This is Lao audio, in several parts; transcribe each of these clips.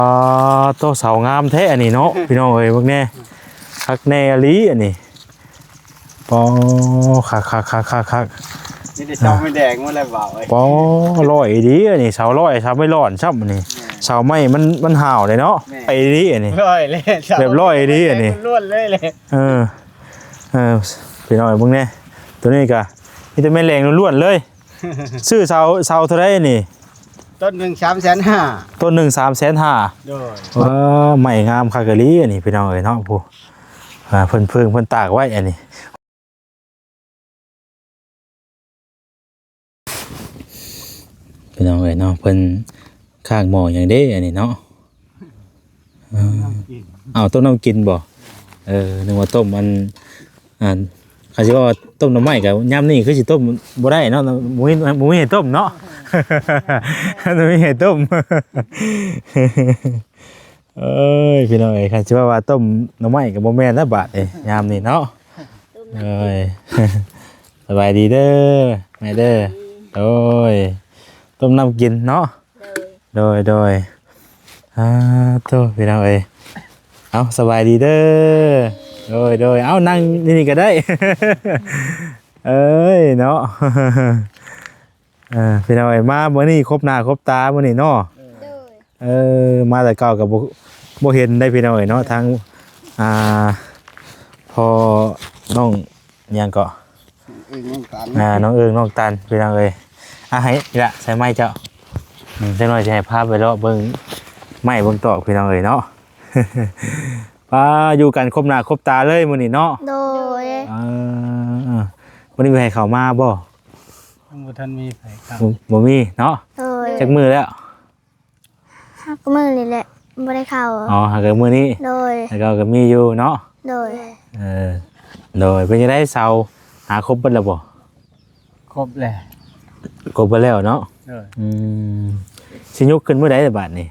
ອ່າ ໂຕ ເສົາງາມແທ້ອັນນີ້ເນາະ ພີ່ນ້ອງເອີຍ ເບິ່ງແດ່ ຄັກແນ່ອີ່ຫຼີອັນນີ້. ປໍ ຄັກໆໆໆໆ ມີແຕ່ເສົາໄມ້ແດງໝົດແລ້ວເວົ້າເອີຍ. ປໍ ຫຼໍ່ອີ່ຫຼີອັນນີ້ ເສົາຫຼໍ່ ເສົາໄມ້ຫຼອນຊ້ຳອັນນີ້. ແມ່ນ ເສົາໄມ້ມັນ ມັນຫາວເດ້ເນາະ. ແມ່ນ ໄປອີ່ຫຼີອັນນີ້ ຫຼໍ່ເລີຍ ເສົາ ແບບຫຼໍ່ອີ່ຫຼີອັນນີ້ ລ້ວນເລີຍແຫຼະ. ເອີ ເອີ ພີ່ນ້ອງເອີຍ ເບິ່ງແດ່ ໂຕນີ້ກະມີແຕ່ໄມ້ແດງລ້ວນໆເລີຍ. ຊື້ເສົາ ເສົາເທົ່າໃດນີ້? ຕົ້ນໜຶ່ງສາມແສນຫ້າ ຕົ້ນໜຶ່ງສາມແສນຫ້າ. ໂດຍ ເອີ ໄມ້ງາມຄັກອີ່ຫຼີອັນນີ້ ພີ່ນ້ອງເອີຍເນາະ. ຜູ້ ອ່າ ເພິ່ນເພິ່ງເພິ່ນຕາກໄວ້ອັນນີ້ ພີ່ນ້ອງເອີຍເນາະ. ເພິ່ນຄ້າງໝໍ້ຫຍັງເດ້ອັນນີ້ເນາະ? ເອີ ເອົາຕົ້ມນ້ຳກິນບໍ? ເອີ ນຶກວ່າຕົ້ມອັນ ອັນ ຄັນຊິວ່າຕົ້ມໜໍ່ໄມ້ກໍຍາມນີ້ຄືຊິຕົ້ມບໍ່ໄດ້ເນາະ ບໍ່ມີ ບໍ່ມີໃຫ້ຕົ້ມເນາະ ບໍ່ມີໃຫ້ຕົ້ມ. ເອີຍ ພີ່ນ້ອງເອີຍ ຄັນຊິວ່າ ວ່າຕົ້ມໜໍ່ໄມ້ກໍບໍ່ແມ່ນແລ້ວບາດນີ້ ຍາມນີ້ເນາະ. ເອີຍ ສະບາຍດີເດີແມ່ເດີ. ໂດຍ ຕົ້ມນ້ຳກິນເນາະ. ໂດຍ ໂດຍ ໂດຍ ອ່າ ໂທ້ ພີ່ນ້ອງເອີຍ ເອົາ ສະບາຍດີເດີ. ໂດຍ ໂດຍ ເອົາ ນັ່ງຢູ່ນີ້ກໍໄດ້. ເອີຍ ເນາະ ເອີ ພີ່ນ້ອງເອີຍ ມາມື້ນີ້ຄົບໜ້າຄົບຕາມື້ນີ້ເນາະ. ໂດຍ ເອີ ມາແຕ່ເກົ່າກໍບໍ່ ບໍ່ເຫັນໄດ້ ພີ່ນ້ອງເອີຍເນາະ. ທັງ ອ່າ ພໍ່ນ້ອງຫຍັງເກາະ ນ້ອງເອີງ ນ້ອງຕັນ ອ່າ ນ້ອງເອີງ ນ້ອງຕັນ ພີ່ນ້ອງເອີຍ. ອ່າ ໃຫ້ລະໃສ່ໄມ້ເຈົ້າ ອືມ ຈັກໜ້ອຍຊິໃຫ້ພາໄປເລາະເບິ່ງໄມ້ເບິ່ງຕອກ ພີ່ນ້ອງເອີຍເນາະ. ປ້າ ຢູ່ກັນຄົບໜ້າຄົບຕາເລີຍມື້ນີ້ເນາະ. ໂດຍ ເອີ ມື້ນີ້ມີໃຜເຂົ້າມາບໍ່? ຍັງບໍ່ທັນມີໃຜເຂົ້າ ບໍ່ ບໍ່ມີເນາະ. ໂດຍ ຈັກມື້ແລ້ວ? ຫ້າມື້ນີ້ແຫຼະ ບໍ່ໄດ້ເຂົ້າ. ອໍ ຫ້າມື້ນີ້. ໂດຍ ແລ້ວກໍ ກໍມີຢູ່ເນາະ. ໂດຍ ເອີ ໂດຍ ເປັນຈັ່ງໃດ ເສົາຫາຄົບເບິດແລ້ວບໍ່? ຄົບແລ້ວ ຄົບເບິດແລ້ວເນາະ. ໂດຍ ອືມ ຊິຍົກຂຶ້ນມື້ໃດລະບາດນີ້?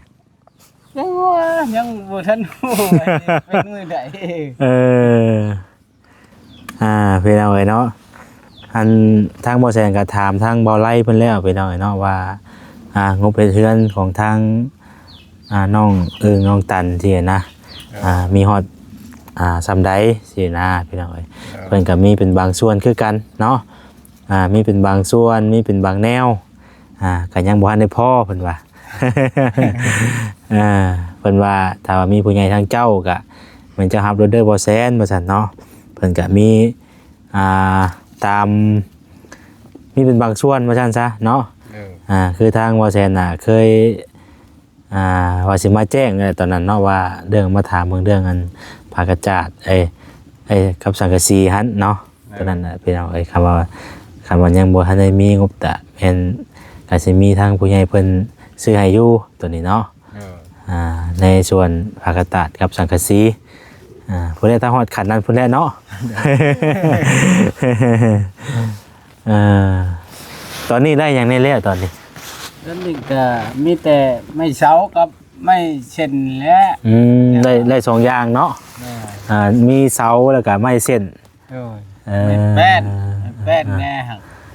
ຍັງວ່າ ຍັງບໍ່ທັນຮູ້ວ່າຊິເປັນມື້ໃດ. ເອີ ອ່າ ພີ່ນ້ອງເອີຍເນາະ ອັນ ທາງບໍ່ແສນກໍຖາມທາງບໍ່ໄລເພິ່ນແລ້ວ ພີ່ນ້ອງເອີຍເນາະ ວ່າ ອ່າ ງົບເຮັດເຮືອນຂອງທາງ ອ່າ ນ້ອງເອີງ ນ້ອງຕັນຊີ້ນະ ອ່າ ມີຮອດ ອ່າ ສ່ຳໃດຊີ້ນະ ພີ່ນ້ອງເອີຍ. ເພິ່ນກໍມີເປັນບາງສ່ວນຄືກັນເນາະ ອ່າ ມີເປັນບາງສ່ວນ ມີເປັນບາງແນວ ອ່າ ກໍຍັງບໍ່ທັນໄດ້ພໍເພິ່ນວ່າ. ເອີ ເພິ່ນວ່າຖ້າວ່າມີຜູ້ໃຫຍ່ທາງເຈົ້າກໍແມ່ນເຈົ້າຮັບໂລດເດີບໍ່ແສນ ວ່າຊັ້ນເນາະ. ເພິ່ນກໍມີ ອ່າ ຕາມ ມີເປັນບາງສ່ວນວ່າຊັ້ນຊະເນາະ. ເອີ ອ່າ ຄືທາງບໍ່ແສນນະເຄີຍ ອ່າ ວ່າຊິມາແຈ້ງແຫຼະຕອນນັ້ນເນາະ ວ່າເລື່ອງມາຖາມເບິ່ງເລື່ອງອັນຜ້າກະຈາດ ເອີ ເອີ ກັບສັງກະສີຫັ້ນເນາະ. ໂດຍ ຕອນນັ້ນນະ ພີ່ນ້ອງເອີຍ ຄຳວ່າ ຄຳວ່າຍັງບໍ່ທັນໄດ້ມີງົບກະແມ່ນ ກະຊິມີທາງຜູ້ໃຫຍ່ເພິ່ນຊື້ໃຫ້ຢູ່ໂຕນີ້ເນາະ. ໂດຍ ອ່າ ໃນສ່ວນຜ້າກະຈາດກັບສັງກະສີ ອ່າ ພຸ້ນແຫຼະ ຖ້າຮອດຂັ້ນນັ້ນພຸ້ນແຫຼະເນາະ. ເອີ ຕອນນີ້ໄດ້ຫຍັງແດ່ແລ້ວຕອນນີ້? ຕອນນີ້ກໍມີແຕ່ໄມ້ເສົາກັບໄມ້ເສັ້ນແຫຼະ. ອືມ ໄດ້ ໄດ້ສອງຢ່າງເນາະ. ໂດຍ ອ່າ ມີເສົາແລ້ວກໍໄມ້ເສັ້ນ. ໂດຍ ເອີ ໄມ້ແປ້ນ ໄມ້ແປ້ນແດ່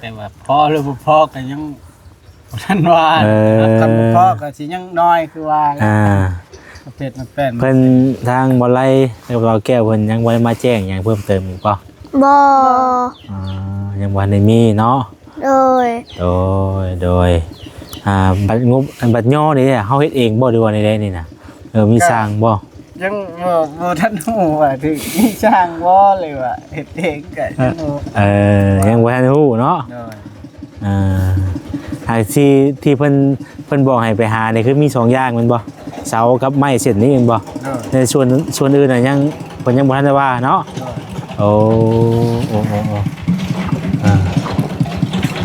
ແຕ່ວ່າພໍຫຼືບໍ່ພໍກໍຍັງ ບໍ່ທັນວ່າ. ເອີ ຄັນບໍ່ພໍກໍຊິຍັງນ້ອຍຄືວ່າ. ອ່າ ປະເພດມາແປນ ເພິ່ນທາງບໍ່ໄລກັບລາວແກ້ວເພິ່ນຍັງບໍ່ໄດ້ມາແຈ້ງຫຍັງເພີ່ມເຕີມອີກບໍ່? ບໍ່. ອ່າ ຍັງບໍ່ທັນໄດ້ມີເນາະ. ໂດຍ ໂດຍ ໂດຍ. ອ່າ ບັດງົບ ອັນບັດຍໍນີ້ເຮົາເຮັດເອງບໍ່ ຫຼືວ່າໃດໆນີ້ນະ? ເອີ ມີຊ່າງບໍ່? ຍັງບໍ່ ບໍ່ທັນຮູ້ວ່າຖືກມີຊ່າງບໍ່ ຫຼືວ່າເຮັດເອງກໍຍັງບໍ່ ເອີ ຍັງບໍ່ທັນຮູ້ເນາະ. ໂດຍ ອ່າ ອ່າ ທີ່ ທີ່ເພິ່ນ ເພິ່ນບອກໃຫ້ໄປຫານີ້ຄືມີສອງຢ່າງແມ່ນບໍ່? ເສົາກັບໄມ້ເສັ້ນນີ້ແມ່ນບໍ່? ໂດຍ ໃນສ່ວນ ສ່ວນອື່ນນະຍັງ ເພິ່ນຍັງບໍ່ທັນໄດ້ວ່າເນາະ. ໂດຍ ໂອ້ ໂອ້ ໂອ້ ໂອ້ ອ່າ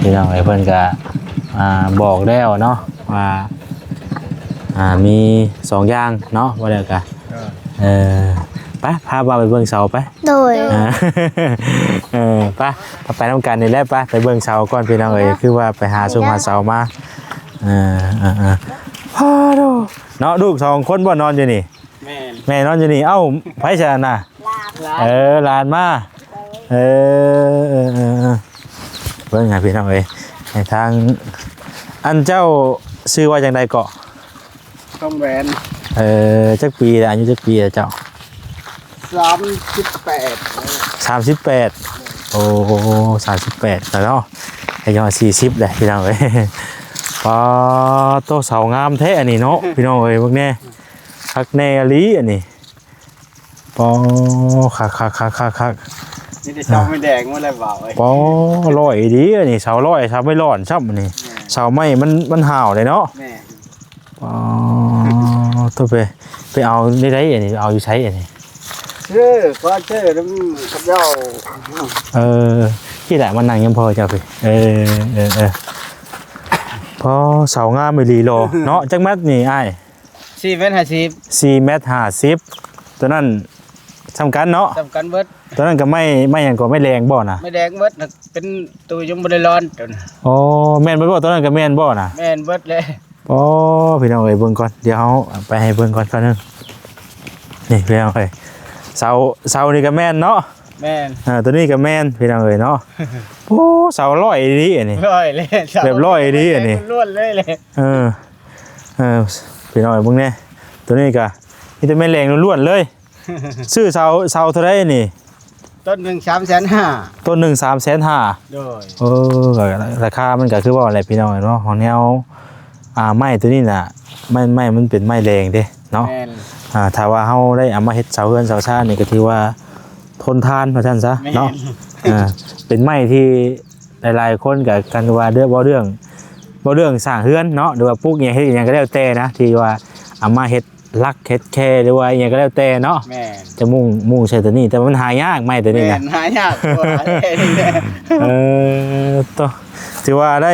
ພີ່ນ້ອງເອີຍ ເພິ່ນກະ ອ່າ ບອກແລ້ວເນາະວ່າ ອ່າ ມີສອງຢ່າງເນາະ ວ່າແລ້ວກະ ເອີ ເອີ ໄປ ພາບ່າວໄປເບິ່ງເສົາໄປ. ໂດຍ ອ່າ ເອີ ໄປ ໄປນຳກັນນີ້ແຫຼະ ໄປ ໄປເບິ່ງເສົາກ່ອນ ພີ່ນ້ອງເອີຍ. ຄືວ່າໄປຫາຊຸມຫາເສົາມາ. ເອີ ເອີ ເອີ ພາໂດ ເນາະ ລູກສອງຄົນບໍ່ນອນຢູ່ນີ້? ແມ່ນ ແມ່ນອນຢູ່ນີ້. ເອົ້າ ໃຜຊະນະ? ຫຼານ ເອີ ຫຼານມາ. ເອີ ເອີ ເອີ ເອີ ເບິ່ງໃຫ້ພີ່ນ້ອງເອີຍ ໃຫ້ທາງ ອັນເຈົ້າຊື່ວ່າຈັ່ງໃດເກາະ? ທອງແຫວນ ເອີ ຈັກປີແລ້ວ? ອາຍຸຈັກປີແລ້ວເຈົ້າ? ສາມສິບແປດ ສາມສິບແປດ. ໂອ້ ສາມສິບແປດແລ້ວເນາະ ອາຍຸສີ່ສິບແລ້ວພີ່ນ້ອງເອີຍ. ປາໂຕ ເສົາງາມແທ້ອັນນີ້ເນາະ ພີ່ນ້ອງເອີຍ ເບິ່ງແດ່ ຄັກແນ່ອີ່ຫຼີອັນນີ້. ປາ ຄັກໆໆໆໆ ມີແຕ່ເສົາໄມ້ແດງໝົດແລ້ວບ່າວເອີຍ. ປາ ຮ້ອຍອີ່ຫຼີອັນນີ້ ເສົາຮ້ອຍ ເສົາໄມ້ລ້ອນຊ້ຳອັນນີ້. ແມ່ນ ເສົາໄມ້ມັນ ມັນຫ້າວເດ້ເນາະ. ແມ່ນ. ອໍ ໂຕ ໄປ ໄປເອົາໃນໃດອັນນີ້ ເອົາຢູ່ໃສອັນນີ້? ຊື້ ຂໍຊື້ນຳເຂົາເຈົ້າ. ເອີ ທີ່ລະມານັ່ງຍຳພໍ່ເຈົ້າພີ້. ເອີ ເອີ ເອີ ພໍ ເສົາງາມອີ່ຫຼີຫຼໍ່ເນາະ. ຈັກແມັດນີ້ອ້າຍ? ສີ່ແມັດຫ້າສິບ. ສີ່ແມັດຫ້າສິບ ໂຕນັ້ນສ່ຳກັນເນາະ? ສ່ຳກັນເບິດ. ໂຕນັ້ນກໍໄມ້ ໄມ້ຫຍັງກໍ ໄມ້ແລງບໍ່ນະ? ໄມ້ແດງເບິດນະ ເປັນໂຕຍັງບໍ່ໄດ້ລ້ອນໂຕນະ. ອໍ ແມ່ນເບິດບໍ່? ໂຕນັ້ນກໍແມ່ນບໍ່ນະ? ແມ່ນເບິດແຫຼະ. ອໍ ພີ່ນ້ອງເອີຍ ເບິ່ງກ່ອນ ດຽວເຮົາໄປໃຫ້ເບິ່ງກ່ອນ ກ່ອນໜຶ່ງ. ນີ້ພີ່ນ້ອງເອີຍ ເສົາ ເສົານີ້ກໍແມ່ນເນາະ? ແມ່ນ. ເອີ ໂຕນີ້ກໍແມ່ນ ພີ່ນ້ອງເອີຍເນາະ. ໂອ້ ເສົາຮ້ອຍອີ່ຫຼີອັນນີ້ ຮ້ອຍແຫຼະ ແບບຮ້ອຍອີ່ຫຼີອັນນີ້ ລ້ວນເລີຍແຫຼະ. ເອີ ເອີ ພີ່ນ້ອງເອີຍ ເບິ່ງແດ່ ໂຕນີ້ກໍມີແຕ່ໄມ້ແລງລ້ວນໆເລີຍ. ຊື້ເສົາ ເສົາເທົ່າໃດນີ້? ຕົ້ນໜຶ່ງສາມແສນຫ້າ. ຕົ້ນໜຶ່ງສາມແສນຫ້າ. ໂດຍ. ເອີ ກໍລາຄາມັນກໍຄືເວົ້າແຫຼະພີ່ນ້ອງເນາະ ຂອງແນວ ອ່າ ໄມ້ຕົວນີ້ນະ ໄມ້ ໄມ້ມັນເປັນໄມ້ແລງເດ້ເນາະ. ແມ່ນ. ອ່າ ຖ້າວ່າເຮົາໄດ້ເອົາມາເຮັດເສົາເຮືອນເສົາຊານນີ້ ກໍຖືວ່າທົນທານວ່າຊັ້ນຊະເນາະ. ແມ່ນ. ອ່າ ເປັນໄມ້ທີ່ຫຼາຍໆຄົນກໍ ຄັນວ່າເລື່ອງ ເວົ້າເລື່ອງ ເວົ້າເລື່ອງສ້າງເຮືອນເນາະ ຫຼືວ່າປຸກຫຍັງ ເຮັດຫຍັງກໍແລ້ວແຕ່ນະ ທີ່ວ່າເອົາມາເຮັດ ຫຼັກເຮັດແຄ ຫຼືວ່າອີ່ຫຍັງກໍແລ້ວແຕ່ເນາະ. ແມ່ນ. ຈະມຸ່ງ ມຸ່ງໃສ່ຕົວນີ້ ແຕ່ວ່າມັນຫາຍາກ ໄມ້ຕົວນີ້ນະ. ແມ່ນ ຫາຍາກກວ່າແທ້ນີ້ແຫຼະ. ເອີ ໂຕ ຖືວ່າໄດ້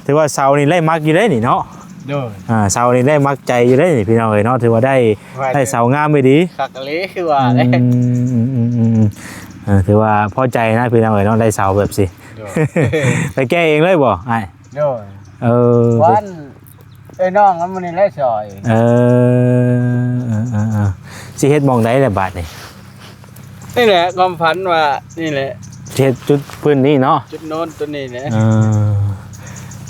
ຖືວ່າເສົານີ້ໄດ້ມັກຢູ່ເດ້ນີ້ເນາະ. ໂດຍ. ອ່າ ເສົານີ້ໄດ້ມັກໃຈຢູ່ເດ້ນີ້ ພີ່ນ້ອງເອີຍເນາະ ຖືວ່າໄດ້ ໄດ້ເສົາງາມອີ່ຫຼີ ຄັກອີ່ຫຼີຄືວ່າແຫຼະ. ອືມ ເອີ ຖືວ່າພໍໃຈນະ ພີ່ນ້ອງເອີຍເນາະ ໄດ້ເສົາແບບຊີ້. ໂດຍ. ໄປແກ້ເອງເລີຍບໍ່ອ້າຍ? ໂດຍ. ເອີ ວານ ເອີຍ ນ້ອງມັນນີ້ແຫຼະຊ່ອຍ. ເອີ ເອີ ເອີ ເອີ ຊິເຮັດໝ່ອງໃດລະບາດນີ້? ນີ້ແຫຼະ ຄວາມຝັນວ່ານີ້ແຫຼະ ຊິເຮັດຈຸດພື້ນນີ້ເນາະ ຈຸດໂນ້ນຕົວນີ້ແຫຼະ. ເອີ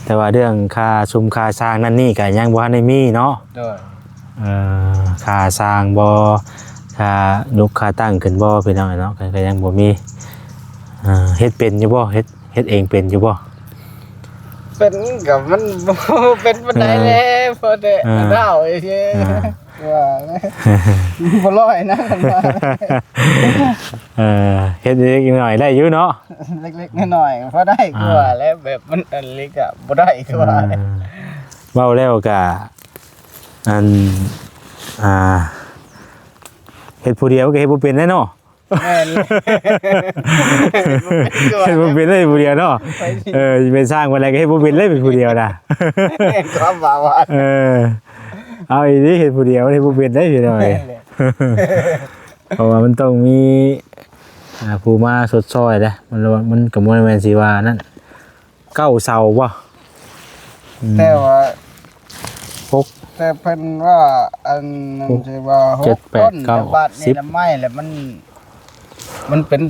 ແຕ່ວ່າເລື່ອງຄ່າຊຸມຄ່າສ້າງນັ້ນນີ້ກໍຍັງບໍ່ທັນໄດ້ມີເນາະ. ໂດຍ. ເອີ ຄ່າສ້າງບໍ່ ຄ່າຍົກຄ່າຕັ້ງຂຶ້ນບໍ່ ພີ່ນ້ອງເນາະ ກໍ ກໍຍັງບໍ່ມີ. ເອີ ເຮັດເປັນຢູ່ບໍ່? ເຮັດ ເຮັດເອງເປັນຢູ່ບໍ່? ເປັນກໍມັນບໍ່ເປັນປານໃດແຫຼະ ເອີ ພໍແຕ່ ເອີ ເວົ້າຊື່ໆ ເອີ ວ່າບໍ່ຮ້ອຍນະ ເອີ ເຮັດເລັກໆນ້ອຍໆໄດ້ຢູ່ເນາະ ເລັກໆນ້ອຍໆພໍໄດ້ ອ່າ ຄືວ່າແຫຼະ ແບບມັນອັນເລັກອະບໍ່ໄດ້ຄືວ່າ. ເອີ ເວົ້າແລ້ວກະ ອັນ ອ່າ ເຮັດຜູ້ດຽວກໍເຮັດບໍ່ເປັນແຫຼະເນາະ. ແມ່ນ ເຮັດບໍ່ເປັນເລີຍຜູ້ດຽວເນາະ. ເອີ ຊິເປັນຊ່າງປານໃດກໍເຮັດບໍ່ເປັນເລີຍ ເປັນຜູ້ດຽວນະ. ແມ່ນຄວາມວ່າວ່າ ເອີ ເອົາອີ່ຫຼີ ເຮັດຜູ້ດຽວເຮັດບໍ່ເປັນເດ້ພີ່ນ້ອງເອີຍ. ແມ່ນແຫຼະ ເພາະວ່າມັນຕ້ອງມີ ອ່າ ຜູ້ມາຊົດຊ່ອຍເດ້ ມັນ ມັນກໍບໍ່ແມ່ນຊິວ່ານັ້ນ. ເກົ້າເສົາບໍ່? ອືມ ແຕ່ວ່າຫົກ ແຕ່ເພິ່ນວ່າອັນນັ້ນຊິວ່າຫົກ ເຈັດ ແປດ ເກົ້າ ສິບ ແຕ່ບາດນີ້ລະໄມ້ລະມັນ ມັນເປັນ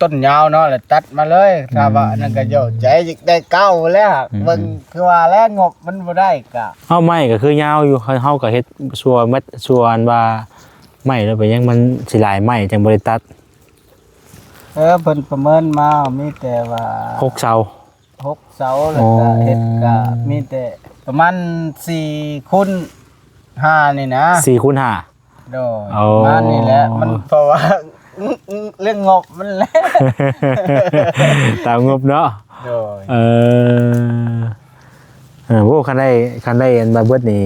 ຕົ້ນຍາວເນາະ ລະຕັດມາເລີຍ. ອືມ ຖ້າວ່າອັນນັ້ນກໍເຈົ້າໃຈຢາກໄດ້ເກົ້າແລ້ວ. ອືມ ເບິ່ງຄືວ່າແລ້ວ ງົບມັນບໍ່ໄດ້ກະ ເອົາໄມ້ກໍຄືຍາວຢູ່ ເຮົາກໍເຮັດຊົ່ວແມັດ ຊົ່ວອັນວ່າໄມ້ແລ້ວໄປຍັງ ມັນຊິຫຼາຍໄມ້ຈັ່ງບໍ່ໄດ້ຕັດ. ເອີ ເພິ່ນປະເມີນມາມີແຕ່ວ່າຫົກເສົາ ຫົກເສົາ ແລ້ວກໍ ອໍ ເຮັດກະມີແຕ່ປະມານສີ່ຄູນຫ້ານີ້ນະ ສີ່ຄູນຫ້າ. ໂດຍ ອໍ ປະມານນີ້ແຫຼະ ມັນເພາະວ່າເລື່ອງງົບມັນແຫຼະ ຕາມງົບເນາະ. ໂດຍ ເອີ ເອີ ໂອ້ ຄັນໄດ້ ຄັນໄດ້ອັນມາເບິດນີ້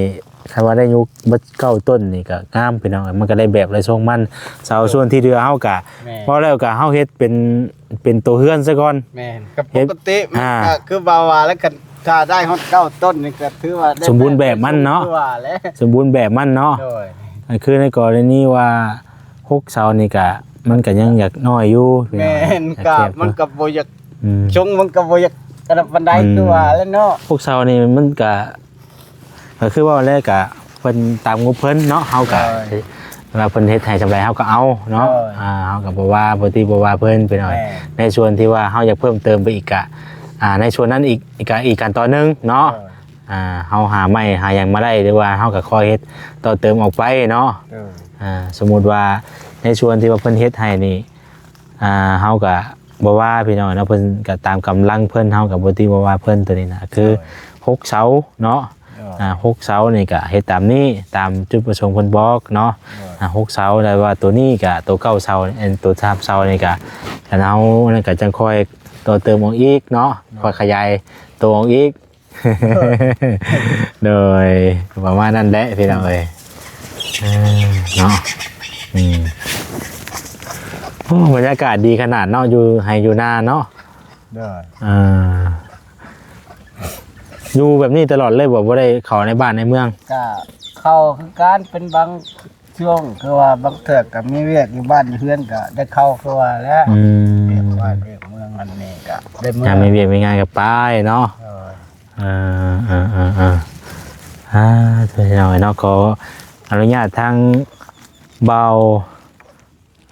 ຄັນວ່າໄດ້ຍົກເບິດເກົ້າຕົ້ນນີ້ກໍງາມພີ່ນ້ອງ ມັນກໍໄດ້ແບບໄດ້ຊົງມັນ. ເສົາ ໂດຍ ສ່ວນທີ່ເຫຼືອເຮົາກໍ ແມ່ນ ເວົ້າແລ້ວກໍເຮົາເຮັດເປັນ ເປັນໂຕເຮືອນຊະກ່ອນ. ແມ່ນ ກໍປົກກະຕິ ເຮັດ ມັນ ອ່າ ກໍຄືວ່າວ່າແລ້ວ ຄັນຖ້າໄດ້ຮອດເກົ້າຕົ້ນນີ້ກໍຖືວ່າໄດ້ ສົມບູນແບບມັນເນາະ ຄືວ່າແຫຼະ ສົມບູນແບບມັນເນາະ. ໂດຍ ຄືໃນກໍລະນີວ່າຫົກເສົານີ້ກະ ມັນກະຍັງຢາກນ້ອຍຢູ່. ແມ່ນ ກະມັນກະບໍ່ຢາກ ອືມ ຊົງມັນກະບໍ່ຢາກກະດັບປານໃດ ອືມ ຄືວ່າແຫຼະເນາະ. ຫົກເສົານີ້ມັນກະ ກໍຄືເວົ້າແລ້ວກະເພິ່ນຕາມງົບເພິ່ນເນາະ ເຮົາກະ ໂດຍ ວ່າເພິ່ນເຮັດໃຫ້ສ່ຳໃດເຮົາກໍເອົາເນາະ. ໂດຍ ອ່າ ເຮົາກໍບໍ່ວ່າ ບໍ່ຕິບໍ່ວ່າເພິ່ນ ພີ່ນ້ອງ. ແມ່ນ ໃນສ່ວນທີ່ວ່າເຮົາຢາກເພີ່ມເຕີມໄປອີກກະ ອ່າ ໃນສ່ວນນັ້ນອີກ ກະອີກຂັ້ນຕອນໜຶ່ງເນາະ. ໂດຍ ອ່ ອ່າ ເຮົາຫາໄມ້ຫາຫຍັງມາໄດ້ ຫຼືວ່າເຮົາກໍຄ່ອຍເຮັດຕໍ່ເຕີມອອກໄປເນາະ. ໂດຍ ອ່າ ສົມມຸດວ່າໃນສ່ວນທີ່ວ່າເພິ່ນເຮັດໃຫ້ນີ້ ອ່າ ເຮົາກໍບໍ່ວ່າພີ່ນ້ອງເນາະ ເພິ່ນກໍຕາມກຳລັງເພິ່ນ ເຮົາກໍບໍ່ຕິບໍ່ວ່າເພິ່ນ ໂຕນີ້ນະ ຄື ໂດຍ ຫົກເສົາເນາະ. ໂດຍ ອ່າ ຫົກເສົານີ້ກໍເຮັດຕາມນີ້ ຕາມຈຸດປະສົງເພິ່ນບອກເນາະ. ໂດຍ ອ່າ ຫົກເສົາ ແລ້ວວ່າໂຕນີ້ກໍ ໂຕເກົ້າເສົາ ເອີ ໂຕສາມເສົານີ້ກໍ ຄັນເຮົານັ້ນກໍຈັ່ງຄ່ອຍຕໍ່ເຕີມອອກອີກເນາະ. ໂດຍ ຄ່ອຍຂະຫຍາຍໂຕອອກອີກ. ໂດຍ ປະມານນັ້ນແຫຼະພີ່ນ້ອງເອີຍ. ເອີ ເນາະ ອືມ ໂອ້ ບັນຍາກາດດີຂະໜາດເນາະ ຢູ່ໄຮ່ຢູ່ນາເນາະ. ໂດຍ ເອີ ຢູ່ແບບນີ້ຕະຫຼອດເລີຍບໍ່? ບໍ່ໄດ້ເຂົ້າໃນບ້ານໃນເມືອງ? ກະເຂົ້າຄືກັນ ເປັນບາງ ຊ່ວງ ຄືວ່າບາງເທື່ອກໍມີວຽກຢູ່ບ້ານຢູ່ເຮືອນ ກໍໄດ້ເຂົ້າຄືວ່າແຫຼະ. ອືມ ວຽກບ້ານວຽກເມືອງ ອັນນີ້ກໍໄດ້ເມືອ ຖ້າມີວຽກມີງານກໍໄປເນາະ. ເອີ ເອີ ເອີ ເອີ ເອີ ອ່າ ພີ່ນ້ອງເອີຍເນາະ ຂໍອະນຸຍາດທາງເບົາ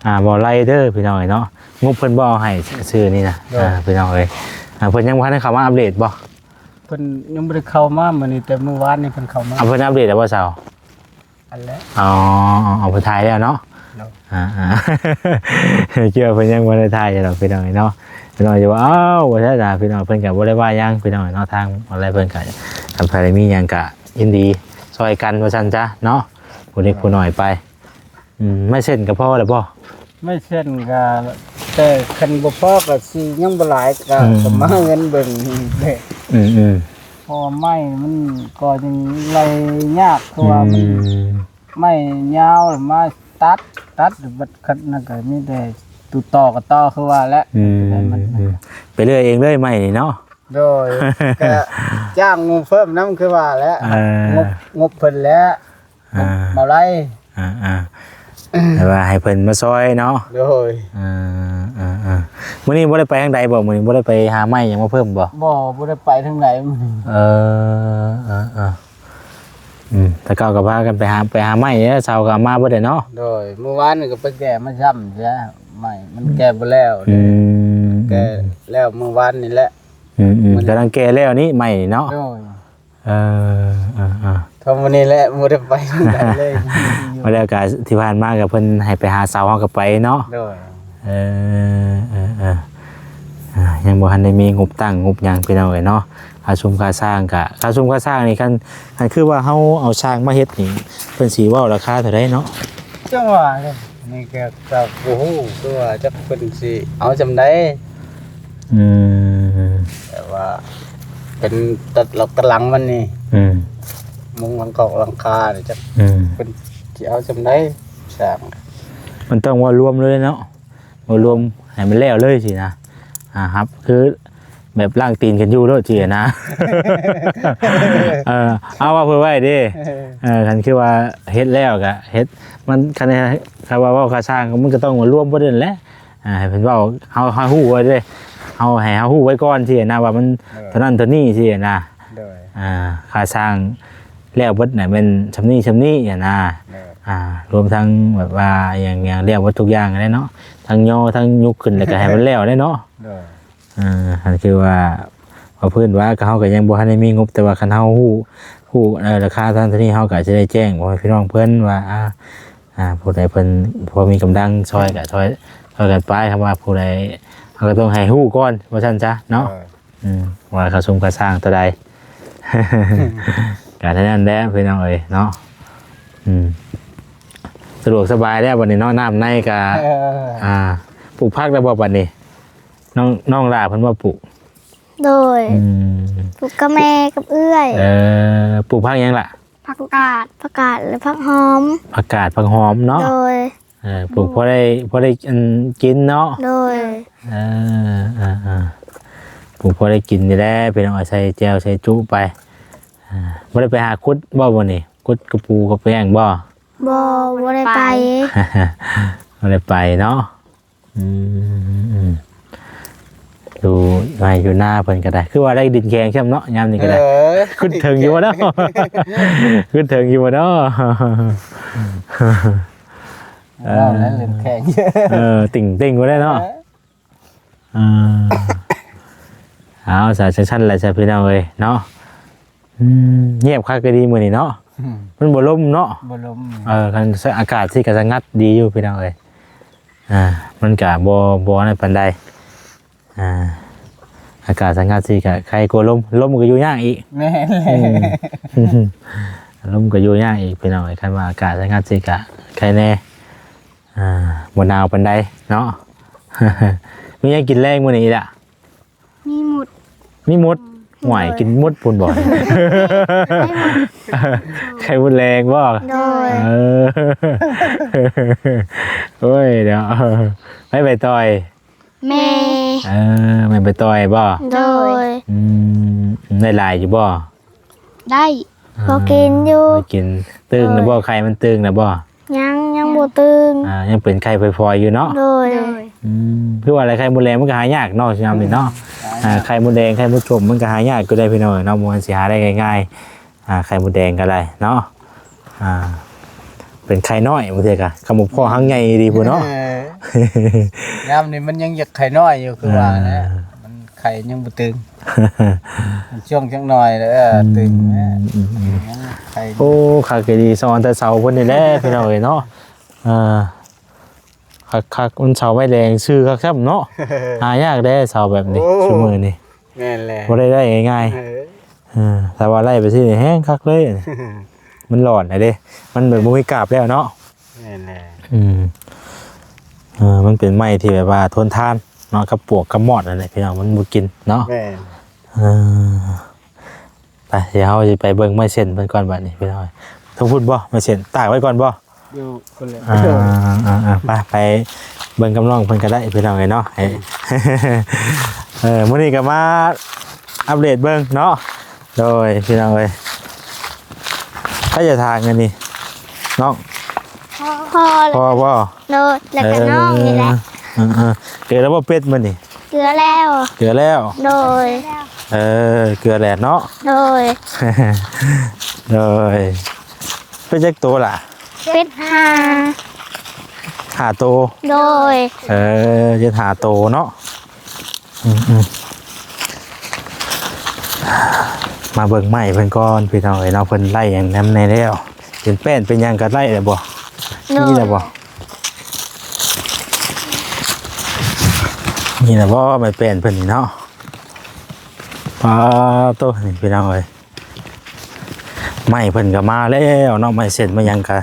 ອ່າ ເບົາໄລເດີພີ່ນ້ອງເອີຍເນາະ. ງົບເພິ່ນບໍ່ເອົາໃຫ້ຊື່ນີ້ນະ. ໂດຍ ອ່າ ພີ່ນ້ອງເອີຍ ອ່າ ເພິ່ນຍັງບໍ່ທັນໄດ້ເຂົ້າມາອັບເດດບໍ່? ເພິ່ນຍັງບໍ່ໄດ້ເຂົ້າມາ ມື້ນີ້ ແຕ່ມື້ວານນີ້ເພິ່ນເຂົ້າມາ. ເອົາ ເພິ່ນອັບເດດແລ້ວບໍ່ເຊົ້າ? ອັນແລ້ວ ອໍ ເອົາໄປຖ່າຍແລ້ວເນາະ. ໂດຍ ອ່າໆ ເຊື່ອເພິ່ນຍັງບໍ່ໄດ້ຖ່າຍດອກພີ່ນ້ອງເອີຍເນາະ. ພີ່ນ້ອງຈະວ່າ ອ້າວ ວ່າຊັ້ນນະ ພີ່ນ້ອງ ເພິ່ນກໍບໍ່ໄດ້ວ່າຫຍັງພີ່ນ້ອງເນາະ. ທາງອອນລາຍເພິ່ນກໍ ຄັນໃຜໄດ້ມີຫຍັງກໍຍິນດີຊ່ອຍກັນວ່າຊັ້ນຊະເນາະ ຜູ້ເລັກຜູ້ນ້ອຍໄປ. ອືມ ໄມ້ເສັ້ນກໍພໍແລ້ວບໍ່? ໄມ້ເສັ້ນກໍ ແຕ່ຄັນບໍ່ພໍກໍຊິຍັງບໍ່ຫຼາຍ ກໍ ອືມ ກໍມາເງິນເບິ່ງເດ້. ອືມໆ ເພາະວ່າໄມ້ມັນກໍຍັງໄລ່ຍາກ ເພາະວ່າມັນ ອືມ ໄມ້ຍາວມາຕັດ ຕັດບັດຄັນນັ້ນກໍມີແຕ່ຕູຕໍ່ກໍຕໍ່ຄືວ່າແຫຼະ. ອືມ ໄປເລື້ອຍເອງເລີຍໄມ້ນີ້ເນາະ. ໂດຍ ກໍຈ້າງງົບເພີ່ມນຳຄືວ່າແຫຼະ. ເອີ ງົບ ງົບເພິ່ນແຫຼະ. ອ່າ ເບົາໄລ ອ່າໆ ແຕ່ວ່າໃຫ້ເພິ່ນມາຊ່ອຍເນາະ. ໂດຍ ເອີໆໆ ມື້ນີ້ບໍ່ໄດ້ໄປທາງໃດບໍ່? ມື້ນີ້ບໍ່ໄດ້ໄປຫາໄມ້ຫຍັງມາເພີ່ມບໍ່? ບໍ່ ບໍ່ໄດ້ໄປທາງໃດມື້ນີ້. ເອີ ເອີໆ ອືມ ແຕ່ເກົ່າກໍພາກັນໄປຫາ ໄປຫາໄມ້ເດ້ ເຊົ້າກໍເອົາມາເບິດເດ້ເນາະ. ໂດຍ ມື້ວານນີ້ກໍໄປແກ່ມາຊ້ຳເສຍ ໄມ້ມັນແກ່ບໍ່ແລ້ວ. ອືມ ແກ່ແລ້ວມື້ວານນີ້ແຫຼະ. ອືມໆ ກຳລັງແກ່ແລ້ວນີ້ໄມ້ນີ້ເນາະ. ໂດຍ ເອີ ເອີໆ ເທົ່າມື້ນີ້ແຫຼະ ບໍ່ໄດ້ໄປທາງໃດເລີຍ. ບໍ່ແລ້ວກະທີ່ຜ່ານມາກະເພິ່ນໃຫ້ໄປຫາເສົາ ເຮົາກະໄປເນາະ. ໂດຍ ເອີໆ ຍັງບໍ່ທັນໄດ້ມີງົບຕັ້ງງົບຫຍັງພີ່ນ້ອງເອີຍເນາະ. ຄ່າຊຸມຄ່າສ້າງກະ ຄ່າຊຸມຄ່າສ້າງນີ້ ຄັນ ຄັນຄືວ່າເຮົາເອົາຊ່າງມາເຮັດນີ້ ເພິ່ນຊິເວົ້າລາຄາເທົ່າໃດເນາະ? ຈັ່ງວ່າເດ້ ນີ້ກໍ ກໍບໍ່ຮູ້ຄືວ່າຈັກເພິ່ນຊິເອົາສ່ຳໃດ. ອືມ ແຕ່ວ່າເປັນຕະ ຕະຫຼັງມັນນີ້ ອືມ ມຸງຫຼັງຄອກຫຼັງຄານີ້ ຈັກ ອືມ ເພິ່ນຊິເອົາສ່ຳໃດ. ສ້າງ ມັນຕ້ອງເວົ້າລວມເລີຍເນາະ ເວົ້າລວມໃຫ້ມັນແລ້ວເລີຍຊີ້ນະ. ອ່າ ຮັບ ຄື ແບບລ້າງຕີນກັນຢູ່ໂລດຊີ້ນະ. ເອີ ເອົາ ເວົ້າເພື່ອໄວ້ເດ້. ເອີ ຄັນຄືວ່າເຮັດແລ້ວກະເຮັດ ມັນ ຄັນ ຄັນວ່າເວົ້າຄ່າສ້າງ ມັນກໍຕ້ອງມາລວມເບິດນັ້ນແຫຼະ. ອ່າ ໃຫ້ເພິ່ນເວົ້າ ເຮົາ ເຮົາຮູ້ໄວ້ເດ້ ເຮົາ ໃຫ້ເຮົາຮູ້ໄວ້ກ່ອນຊີ້ນະ ວ່າມັນ ເອີ ເທົ່ານັ້ນເທົ່ານີ້ຊີ້ນະ. ໂດຍ ອ່າ ຄ່າສ້າງແລ້ວເບິດນະ ແມ່ນສ່ຳນີ້ສ່ຳນີ້ຫັ້ນນະ. ໂດຍ ອ່າ ລວມທັງແບບວ່າຫຍັງ ຫຍັງແລ້ວເບິດທຸກຢ່າງຫັ້ນແຫຼະເນາະ ທັງຍໍທັງຍຸກຂຶ້ນ ແລ້ວກໍໃຫ້ມັນແລ້ວແຫຼະເນາະ. ໂດຍ ອ່າ ຄັນຄືວ່າ ວ່າພື້ນວ່າ ກໍເຮົາກໍຍັງບໍ່ທັນໄດ້ມີງົບ ແຕ່ວ່າຄັນເຮົາຮູ້ ຮູ້ ເອີ ລາຄາເທົ່ານັ້ນເທົ່ານີ້ ເຮົາກໍຈະໄດ້ແຈ້ງພໍ່ແມ່ພີ່ນ້ອງເພິ່ນວ່າ ອ່າ ອ່າ ຜູ້ໃດເພິ່ນພໍມີກຳລັງຊ່ອຍກໍຊ່ອຍ ຊ່ອຍກັນໄປ. ຄຳວ່າຜູ້ໃດ ເຮົາກໍຕ້ອງໃຫ້ຮູ້ກ່ອນວ່າຊັ້ນຊະເນາະ. ເອີ ອືມ ວ່າຄ່າຊຸມຄ່າສ້າງເທົ່າໃດ ກໍເທົ່ານັ້ນແຫຼະພີ່ນ້ອງເອີຍເນາະ. ອືມ ສະດວກສະບາຍແລ້ວບັດນີ້ເນາະ ນ້ຳໃນກໍ ເອີ ອ່າ ປູກຜັກແລ້ວບໍ່ບັດນີ້? ນ້ອງ ນ້ອງຫຼ້າເພິ່ນບໍ່ປູກ? ໂດຍ ອືມ ປູກກັບແມ່ກັບເອື້ອຍ. ເອີ ປູກຜັກຫຍັງລະ? ຜັກກາດ ຜັກກາດ ແລະ ຜັກຫອມ. ຜັກກາດ ຜັກຫອມເນາະ. ໂດຍ ເອີ ປູກ ອືມ ພໍໄດ້ ພໍໄດ້ ອັນ ກິນເນາະ. ໂດຍ ເອີ ເອີໆ ປູກພໍໄດ້ກິນນີ້ແຫຼະ ພີ່ນ້ອງ ໃສ່ແຈ່ວໃສ່ຈຸໄປ. ອ່າ ບໍ່ໄດ້ໄປຫາຂຸດບໍ່ມື້ນີ້? ຂຸດກະປູກະແປງບໍ່? ບໍ່ ບໍ່ໄດ້ໄປ ບໍ່ໄດ້ໄປເນາະ. ອືມ ຢູ່ໄຮ່ຢູ່ນາເພິ່ນກໍໄດ້ ຄືວ່າໄດ້ດິນແຂງຊ້ຳເນາະ ຍາມນີ້ກໍໄດ້. ເອີ ຂຶ້ນເຖິງຢູ່ບໍ່ເນາະ? ຂຶ້ນເຖິງຢູ່ບໍ່ເນາະ? ເອີ ເວົ້າແລ້ວເລີ່ມແຂງ ເອີ ຕິ່ງໆ ບໍ່ໄດ້ເນາະ. ເອີ ເອີ ເອົາ ສາ ຈັ່ງຊັ້ນແຫຼະຊະ ພີ່ນ້ອງເອີຍເນາະ. ອືມ ງຽບຄັກກໍດີມື້ນີ້ເນາະ ອືມ ມັນບໍ່ລົມເນາະ ບໍ່ລົມ ເອີ ຄັນອາກາດຊິກະສະຫງັດດີຢູ່ພີ່ນ້ອງເອີຍ ອ່າ ມັນກະບໍ່ ບໍ່ນັ້ນປານໃດ ອ່າ ອາກາດສະຫງັດຊິກະໄຄກວ່າລົມ ລົມກໍຢູ່ຍາກອີກ ແມ່ນແຫຼະ ອືມ ລົມກໍຢູ່ຍາກອີກພີ່ນ້ອງເອີຍ ຄັນວ່າອາກາດສະຫງັດຊິກະໄຄແດ່ ອ່າ ບໍ່ໜາວປານໃດເນາະ ມີຫຍັງກິນແລງມື້ນີ້ອີກລະ? ມີໝົດ ມີໝົດ ອືມ ຫ້ວຍ ໂດຍ ກິນໝົດພຸ້ນບໍ່? ໄຂ່ມົດແລງບໍ່? ໂດຍ ເອີ ໂອ້ຍເນາະ ໃຜໄປຕ່ອຍ? ແມ່ ເອີ ແມ່ໄປຕ່ອຍບໍ່? ໂດຍ ອືມ ໄດ້ຫຼາຍຢູ່ບໍ່? ໄດ້ ອ່າ ພໍກິນຢູ່ ພໍກິນ ຕຶງແລ້ວບໍ່? ໂດຍ ໄຂ່ມັນຕຶງແລ້ວບໍ່? ຍັງ ຍັງບໍ່ຕຶງ ອ່າ ຍັງເປັນໄຂ່ພອຍໆຢູ່ເນາະ ໂດຍ ໂດຍ ອືມ ຄືວ່າແຫຼະ ໄຂ່ມົດແລງມັນກໍຫາຍາກເນາະ ຍາມນີ້ເນາະ ອືມ ອ່າ ໄຂ່ມົດແດງ ໄຂ່ມົດສົມ ມັນກໍຫາຍາກຢູ່ໄດ໋ພີ່ນ້ອງເອີຍເນາະ ບໍ່ແມ່ນຊິຫາໄດ້ງ່າຍໆ ອ່າ ໄຂ່ມົດແດງກໍໄດ້ເນາະ ອ່າ ເປັນໄຂ່ນ້ອຍ ບາງເທື່ອກໍ ຄຳວ່າພໍຮັກໃຫຍ່ດີພຸ້ນເນາະ ເອີ ຍາມນີ້ມັນຍັງຢາກໄຂ່ນ້ອຍຢູ່ ຄືວ່າແຫຼະ ອ່າ ມັນໄຂ່ຍັງບໍ່ຕຶງ ມັນຊ່ວງຈັກໜ່ອຍແລ້ວ ເອີ ອືມ ຕຶງແລ້ວ ອືມ ຍັງໄຂ່ ໂອ້ ຄັກອີ່ຫຼີ ສອນແຕ່ເຊົ້າພຸ້ນນີ້ແຫຼະ ພີ່ນ້ອງເອີຍເນາະ ອ່າ ຄັກໆ ມັນເສົາໄມ້ແດງຊື່ຄັກຊ້ຳເນາະ ຫາຍາກເດ້ເສົາແບບນີ້ ໂອ້ ຊຸມື້ນີ້ ແມ່ນແຫຼະ ບໍ່ໄດ້ໄດ້ງ່າຍໆ ເອີ ເອີ ຖ້າວ່າໄດ້ໄປຊີ້ນີ້ແຮງຄັກເລີຍ ມັນຫຼອນແລ້ວເດ້ ມັນແບບບໍ່ມີກາບແລ້ວເນາະ ແມ່ນແຫຼະ ອືມ ເອີ ມັນເປັນໄມ້ທີ່ແບບວ່າທົນທານເນາະ ກັບປວກກັບມອດນັ້ນແຫຼະພີ່ນ້ອງ ມັນບໍ່ກິນເນາະ ແມ່ນ ເອີ ໄປ ດຽວເຮົາຊິໄປເບິ່ງໄມ້ເສັ້ນເພິ່ນກ່ອນບັດນີ້ພີ່ນ້ອງ ທັງພຸ້ນບໍ່? ໄມ້ເສັ້ນຕາກໄວ້ກ່ອນບໍ່? ຢູ່ພຸ້ນແຫຼະ ອ່າ ອ່າ ໄປ ໄປເບິ່ງກັບນ້ອງເພິ່ນກໍໄດ້ພີ່ນ້ອງເອີຍເນາະ ເອີ ມື້ນີ້ກໍມາອັບເດດເບິ່ງເນາະ ໂດຍ ພີ່ນ້ອງເອີຍ ໃຜຈະຖາງອັນນີ້ ນ້ອງ ພໍ່ ພໍ່ ພໍ່ບໍ່? ໂດຍ ແລ້ວກໍນ້ອງນີ້ແຫຼະ ເອີ ເອີ ເກືອແລ້ວບໍ່ເປັດມື້ນີ້? ເກືອແລ້ວ ເກືອແລ້ວ ໂດຍ ເອີ ເກືອແລ້ວເນາະ ໂດຍ ໂດຍ ເປັດຈັກໂຕລະ? ເປັດຫ້າ ຫ້າໂຕ ໂດຍ ເອີ ເປັດຫ້າໂຕເນາະ ອືມໆ ມາເບິ່ງໄມ້ເພິ່ນກ່ອນພີ່ນ້ອງເອີຍເນາະ ເພິ່ນໄລ່ຫຍັງນຳແດ່ແລ້ວ ເປັນແປ້ນເປັນຫຍັງກໍໄລ່ແລ້ວບໍ່? ໂດຍ ມີແລ້ວບໍ່? ມີແລ້ວບໍ່? ໄມ້ແປ້ນເພິ່ນນີ້ເນາະ ປາໂຕ ນີ້ພີ່ນ້ອງເອີຍ ໄມ້ເພິ່ນກໍມາແລ້ວເນາະ ໄມ້ເສັ້ນໄມ້ຫຍັງກໍ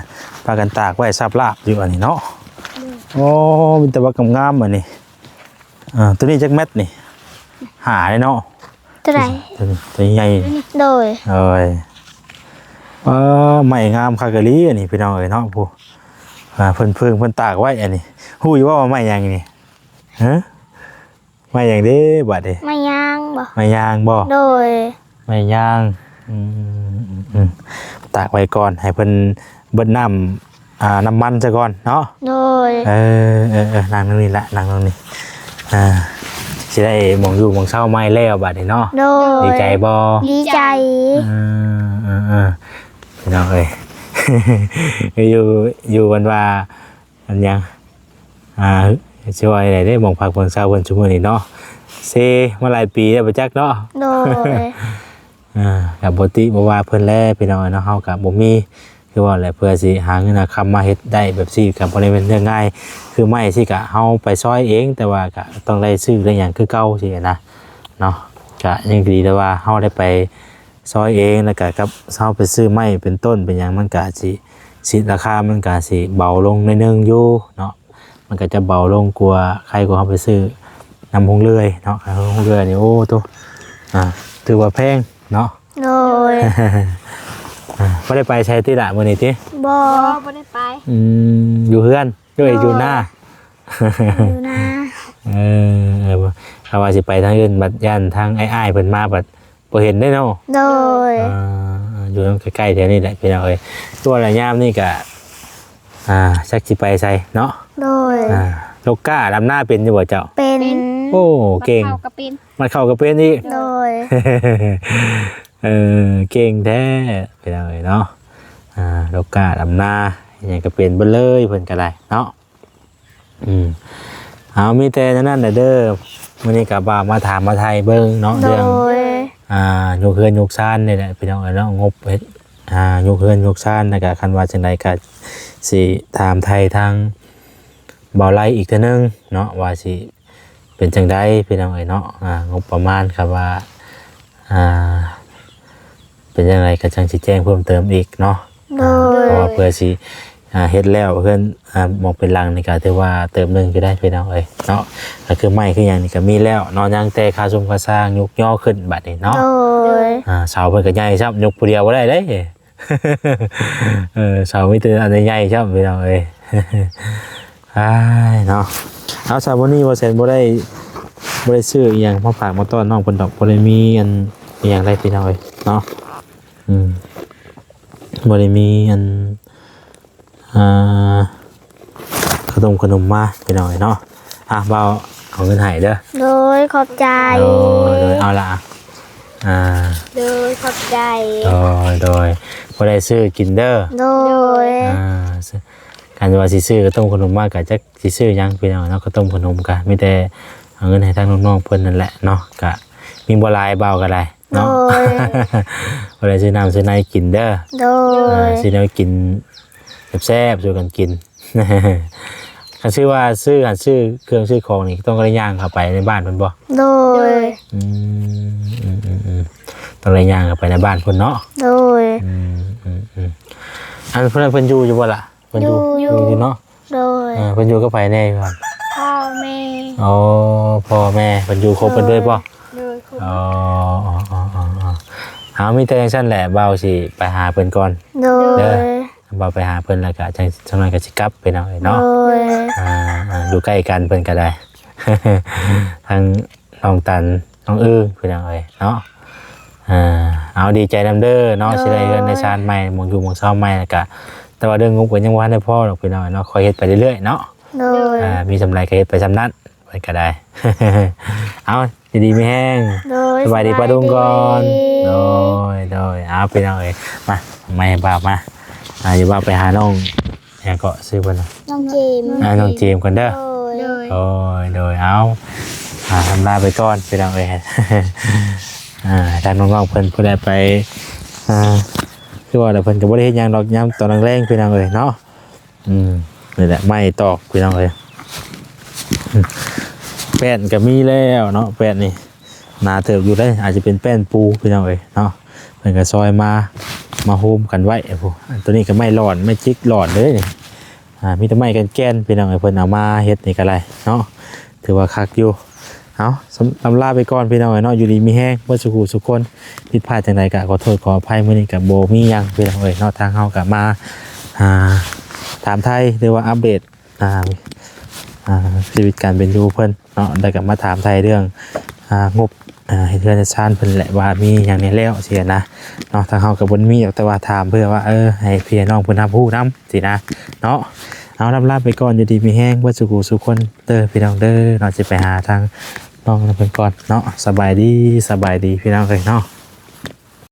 ພາກັນຕາກໄວ້ສັບລາບຢູ່ອັນນີ້ເນາະ ໂອ້ ມີແຕ່ບັກງາມໆ ອັນນີ້ ອ່າ ຕົວນີ້ຈັກແມັດນີ້? ຫ້າເດ້ເນາະ ຕົວໃດ? ຕົວນີ້ ຕົວໃຫຍ່ ໂດຍ ໂດຍ ເອີ ໄມ້ງາມຄັກອີ່ຫຼີອັນນີ້ພີ່ນ້ອງເອີຍເນາະ ຜູ້ ອ່າ ເພິ່ນເພິ່ງເພິ່ນຕາກໄວ້ອັນນີ້ ຮູ້ຢູ່ບໍ່ວ່າໄມ້ຫຍັງນີ້? ຮະ? ໄມ້ຫຍັງເດ້ບາດນີ້? ໄມ້ຍາງບໍ່? ໄມ້ຍາງບໍ່? ໂດຍ ໄມ້ຍາງ ອືມ ຕາກໄວ້ກ່ອນ ໃຫ້ເພິ່ນເບິດນ້ຳ ອ່າ ນ້ຳມັນຊະກ່ອນເນາະ ໂດຍ ເອີ ເອີ ເອີ ນັ່ງນີ້ລະ ນັ່ງນີ້ ອ່າ ຊິໄດ້ໝ່ອງຢູ່ໝ່ອງເຊົາໃໝ່ແລ້ວບາດນີ້ເນາະ ໂດຍ ດີໃຈບໍ່? ດີໃຈ ເອີ ເອີ ເອີ ພີ່ນ້ອງເອີຍ ຢູ່ ຢູ່ອັນວ່າ ອັນຫຍັງ ອ່າ ຊິວ່າໄດ້ເດ້ ໝ່ອງພັກເພິ່ນເຊົາເພິ່ນຊຸມື້ນີ້ເນາະ ເຊມາຫຼາຍປີແລ້ວບໍ່ຈັກເນາະ ໂດຍ ອ່າ ກໍບໍ່ຕິບໍ່ວ່າເພິ່ນແຫຼະພີ່ນ້ອງເນາະ ເຮົາກໍບໍ່ມີ ຄືວ່າແຫຼະ ເພື່ອຊິຫາເງິນຫາຄຳມາເຮັດໄດ້ແບບຊີ້ ກໍບໍ່ໄດ້ແມ່ນເລື່ອງງ່າຍ ຄືໄມ້ຊີ້ກໍເຮົາໄປຊອຍເອງ ແຕ່ວ່າກໍຕ້ອງໄດ້ຊື້ໄດ້ຫຍັງຄືເກົ່າຊີ້ນະເນາະ ກໍຍັງດີແຕ່ວ່າເຮົາໄດ້ໄປ ຊອຍເອງ ແລ້ວກະກັບເຮົາໄປຊື້ໄມ້ເປັນຕົ້ນເປັນຫຍັງ ມັນກະຊິ ຊິ ລາຄາມັນກະຊິເບົາລົງໜ້ອຍໜຶ່ງຢູ່ເນາະ ມັນກະຈະເບົາລົງກວ່າ ໄຄກວ່າເຮົາໄປຊື້ນຳໂຮງເລື່ອຍເນາະ ໂຮງເລື່ອຍນີ້ ໂອ້ ໂຕ ອ່າ ຖືວ່າແພງເນາະ ໂດຍ ອ່າ ບໍ່ໄດ້ໄປໃສຕິລະມື້ນີ້ຕິ? ບໍ່ ບໍ່ໄດ້ໄປ ອືມ ຢູ່ເຮືອນ ໂດຍ ໂດຍ ຢູ່ນາ ຢູ່ນາ ເອີ ເອີ ເອີ ເພາະວ່າຊິໄປທາງອື່ນ ບັດຢ້ານທາງອ້າຍໆເພິ່ນມາ ບັດ ບໍ່ເຫັນເດ້ເນາະ ໂດຍ ອ່າ ຢູ່ນຳໃກ້ໆແຖວນີ້ແຫຼະພີ່ນ້ອງເອີຍ ຕົວລະຍາມນີ້ກະ ອ່າ ຈັກຊິໄປໃສເນາະ ໂດຍ ອ່າ ລົກກ້າດຳນາເປັນຢູ່ບໍ່ເຈົ້າ? ເປັນ ໂອ້ ເກັ່ງ ມັດເຂົ້າກໍເປັນ ມັດເຂົ້າກໍເປັນອີກ ໂດຍ ເອີ ເກັ່ງແທ້ພີ່ນ້ອງເອີຍເນາະ ອ່າ ລົກກ້າດຳນາ ອີຫຍັງກໍເປັນເບິດເລີຍ ເພິ່ນກໍໄດ້ເນາະ. ອືມ ເອົາ ມີແຕ່ແນວນັ້ນແຫຼະເດີ ມື້ນີ້ກໍບ່າວມາຖາມມາໄຖ່ເບິ່ງເນາະ ໂດຍ ເລື່ອງ ອ່າ ຍົກເຮືອນຍົກຊານນີ້ແຫຼະພີ່ນ້ອງເອີຍເນາະ, ງົບເຮັດ ອ່າ ຍົກເຮືອນຍົກຊານ ແລ້ວກະຄັນວ່າຈັ່ງໃດກະຊິຖາມໄຖ່ທາງບ່າວໄລອີກເທື່ອໜຶ່ງເນາະ ວ່າຊິເປັນຈັ່ງໃດພີ່ນ້ອງເອີຍເນາະ. ອ່າ ງົບປະມານ ຄັນວ່າ ອ່າ ເປັນຈັ່ງໃດກະຈັ່ງຊິແຈ້ງເພີ່ມເຕີມອີກເນາະ. ໂດຍ ອ່າ ເພາະວ່າເພື່ອຊິ ອ່າ ເຮັດແລ້ວເຮືອນ ອ່າ ໝອງເປັນຫຼັງນີ້ກະຖືວ່າເຕີບໜຶ່ງຢູ່ໄດ໋ພີ່ນ້ອງເອີຍເນາະ. ກະຄືໄມ້ຄືຫຍັງນີ້ກະມີແລ້ວເນາະ, ຍັງແຕ່ຄ່າຊຸມຄ່າສ້າງຍົກຍໍຂຶ້ນບັດນີ້ເນາະ. ໂດຍ ອ່າ ເສົາເພິ່ນກະໃຫຍ່ຊ້ຳ ຍົກຜູ້ດຽວບໍ່ໄດ້ເດ້. ເອີ ເສົາມີແຕ່ອັນໃຫຍ່ໆຊ້ຳພີ່ນ້ອງເອີຍ. ອ້າຍເນາະ. ເອົາ ຊາວມື້ນີ້ບໍ່ແຊນບໍ່ໄດ້ ບໍ່ໄດ້ຊື້ອີ່ຫຍັງມາຝາກມາຕ້ອນນ້ອງເພິ່ນດອກ, ບໍ່ໄດ້ມີອັນອີ່ຫຍັງໃດພີ່ນ້ອງເອີຍເນາະ. ອືມ ບໍ່ໄດ້ມີອັນ ອ່າ ເຂົ້າຕົ້ມຂະໜົມມາພີ່ນ້ອງເອີຍເນາະ. ອ່ະ ບ່າວເອົາເງິນໃຫ້ເດີ. ໂດຍ ຂອບໃຈ. ໂດຍ ໂດຍ ເອົາລະ. ອ່າ ໂດຍ ຂອບໃຈ. ໂດຍ ໂດຍ ບໍ່ໄດ້ຊື້ກິນເດີ. ໂດຍ ອ່າ ຄັນວ່າຊິຊື້ເຂົ້າຕົ້ມຂະໜົມມາ ກະຈັກຊິຊື້ຫຍັງພີ່ນ້ອງເນາະ, ເຂົ້າຕົ້ມຂະໜົມກະມີແຕ່ເອົາເງິນໃຫ້ທາງນ້ອງໆເພິ່ນນັ້ນແຫຼະເນາະ, ກະມີບໍ່ຫຼາຍ ບ່າວກະໄດ້ ເນາະ. ໂດຍ ບໍ່ໄດ້ຊື້ນ້ຳຊື້ໃນກິນເດີ. ໂດຍ ອ່າ ຊື້ແນວກິນແຊບໆສູ່ກັນກິນ. ຄັນຊື້ວ່າຊື້ ຄັນຊື້ເຄື່ອງຊື້ຂອງນີ້ ຕ້ອງໄດ້ຍ່າງເຂົ້າໄປໃນບ້ານເພິ່ນບໍ່? ໂດຍ ອືມ ອືມ ອືມ ອືມ ຕ້ອງໄດ້ຍ່າງເຂົ້າໄປໃນບ້ານເພິ່ນເນາະ. ໂດຍ ອືມ ອືມ ອືມ ອັນເພິ່ນ ເພິ່ນຢູ່ຢູ່ບໍ່ລະ? ເພິ່ນຢູ່ ຢູ່ ຢູ່ ຢູ່ເນາະ. ໂດຍ ເອີ ເພິ່ນຢູ່ກັບໃຜແດ່ຢູ່ຫັ້ນ? ພໍ່ແມ່. ອໍ ພໍ່ແມ່ເພິ່ນຢູ່ຄົບເພິ່ນເລີຍບໍ່? ໂດຍ ຄົບ. ອໍ ເອົາ ມີແຕ່ຈັ່ງຊັ້ນແຫຼະ ບ່າວຊິໄປຫາເພິ່ນກ່ອນ. ໂດຍ ເດີ ບ່າວໄປຫາເພິ່ນແລ້ວກະຈັ່ງ ຈັ່ງນັ້ນກະຊິກັບພີ່ນ້ອງເອີຍເນາະ. ໂດຍ ອ່າ ອ່າ ຢູ່ໃກ້ກັນເພິ່ນກະໄດ້ ທັງ ນ້ອງຕັນ ນ້ອງອຶ່ງ ພີ່ນ້ອງເອີຍເນາະ. ອ່າ ເອົາ ດີໃຈນຳເດີເນາະ ໂດຍ ຊິໄດ້ເຮືອນໄດ້ຊານໃໝ່ ໝ່ອງຢູ່ໝ່ອງເຊົາໃໝ່ ແລ້ວກະ ແຕ່ວ່າເລື່ອງງົບກະຍັງບໍ່ທັນໄດ້ພໍດອກພີ່ນ້ອງເນາະ, ຄ່ອຍເຮັດໄປເລື້ອຍໆເນາະ. ໂດຍ ອ່າ ມີສ່ຳໃດກະເຮັດໄປສ່ຳນັ້ນ ເພິ່ນກະໄດ້. ເອົາ ຢູ່ດີມີແຮງ. ໂດຍ ສະບາຍດີ ສະບາຍດີ ປ້າລຸງກ່ອນ. ໂດຍ ໂດຍ ເອົາ ພີ່ນ້ອງເອີຍ ມາ ມາໃຫ້ບ່າວມາ ອ່າ ຢູ່ບ່າວໄປຫານ້ອງ ຫຍັງເກາະ ຊື່ເພິ່ນນະ? ນ້ອງເຈມ. ອ່າ ນ້ອງເຈມກ່ອນເດີ. ໂດຍ ໂດຍ ໂດຍ ເອົາ ອ່າ ລຳລາໄປກ່ອນພີ່ນ້ອງເອີຍ. ອ່າ ທາງນ້ອງໆເພິ່ນຜູ້ໃດໄປ ອ່າ ຄືວ່າແຫຼະ ເພິ່ນກະບໍ່ໄດ້ເຮັດຫຍັງດອກ ຍາມຕອນແລງໆ ພີ່ນ້ອງເອີຍເນາະ. ອືມ ນີ້ແຫຼະ ໄມ້ຕອກພີ່ນ້ອງເອີຍ. ອືມ ແປ້ນກະມີແລ້ວເນາະ ແປ້ນນີ້ ໜາເຕີບຢູ່ເດ້ ອາດຈະເປັນແປ້ນປູພີ່ນ້ອງເອີຍເນາະ. ເພິ່ນກະຊອຍມາ ມາໂຮມກັນໄວ້ພຸ້ນ. ອັນໂຕນີ້ກະໄມ້ຫຼອນ ໄມ້ຈິກຫຼອນເດ້ນີ້. ອ່າ ມີແຕ່ໄມ້ແກ່ນໆ ພີ່ນ້ອງເອີຍ ເພິ່ນເອົາມາເຮັດນີ້ກະໄດ້ເນາະ ຖືວ່າຄັກຢູ່. ເອົາ ສຳ ລຳລາໄປກ່ອນພີ່ນ້ອງເອີຍເນາະ, ຢູ່ດີມີແຮງເບິດສູ່ຜູ້ສູ່ຄົນ. ຜິດພາດຈັ່ງໃດກະຂໍໂທດຂໍອະໄພ, ມື້ນີ້ກະບໍ່ມີຫຍັງພີ່ນ້ອງເອີຍເນາະ. ທາງເຮົາກະມາ ອ່າ ຖາມໄຖ່ ຫຼືວ່າອັບເດດ ອ່າ ອ່າ ຊີວິດການເປັນຢູ່ເພິ່ນເນາະ, ແລ້ວກໍມາຖາມໄຖ່ເລື່ອງ ອ່າ ງົບ ອ່າ ເຮັດເຮືອນເຮັດຊານເພິ່ນແຫຼະ ວ່າມີຫຍັງແດ່ແລ້ວຊີ້ນະເນາະ. ທາງເຮົາກໍບໍ່ໄດ້ມີດອກ ແຕ່ວ່າຖາມເພື່ອວ່າ ເອີ ໃຫ້ພີ່ໃຫ້ນ້ອງເພິ່ນຮັບຮູ້ນຳຊີ້ນະເນາະ. ເອົາ ລຳລາໄປກ່ອນ, ຢູ່ດີມີແຮງເບິດສູ່ຜູ້ສູ່ຄົນເດີພີ່ນ້ອງເດີເນາະ. ຊິໄປຫາທາງນ້ອງເພິ່ນກ່ອນເນາະ. ສະບາຍດີ ສະບາຍດີພີ່ນ້ອງເອີຍເນາະ.